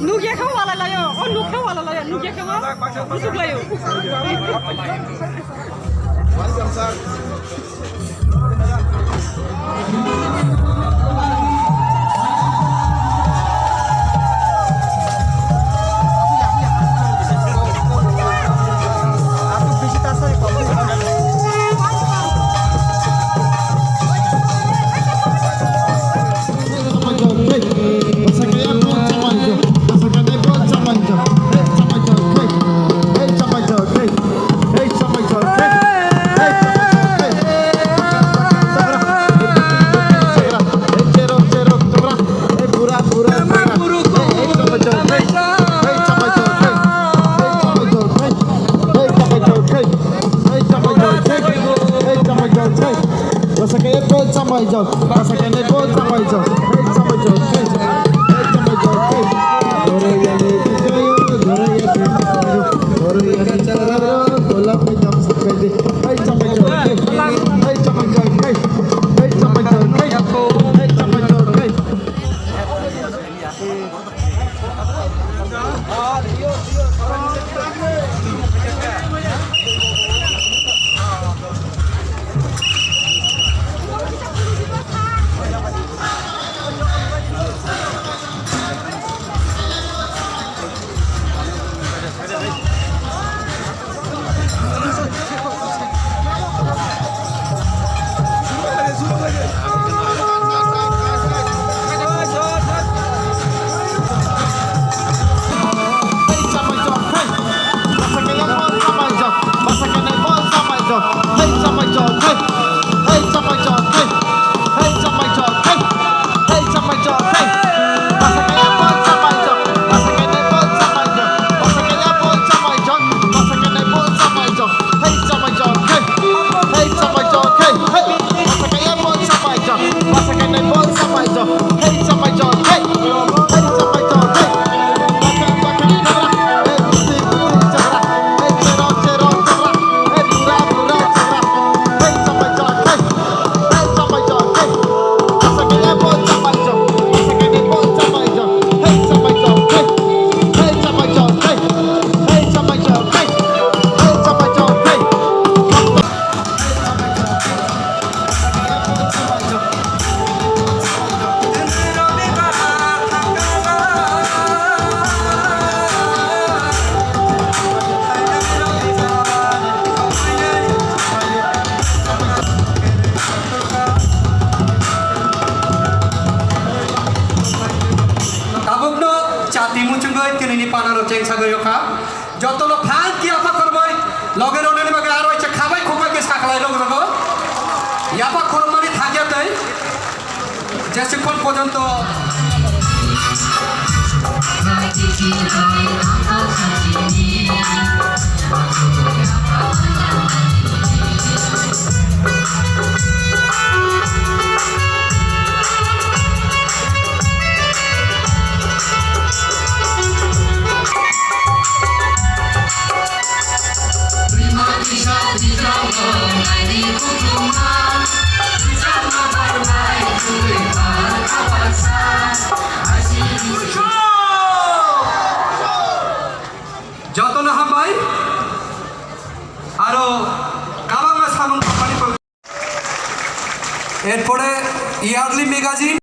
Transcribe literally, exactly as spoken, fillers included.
Nugya khe wala layo, o nugya wala layo, nugya khe wa, busuk layo. Tabukno chati muchungwi tinini panaro chengsagwi rokha. Jotono thank you, yapha khorbai. Loge ronani bagwi aro echa khabai khukbai khe sakhlai loge rogo. Yapha khormani thangya tei. Jesukon pojonto. Jotono hambai. Aro kabangma samung tongmani pore. Erpore Yearly Magazine.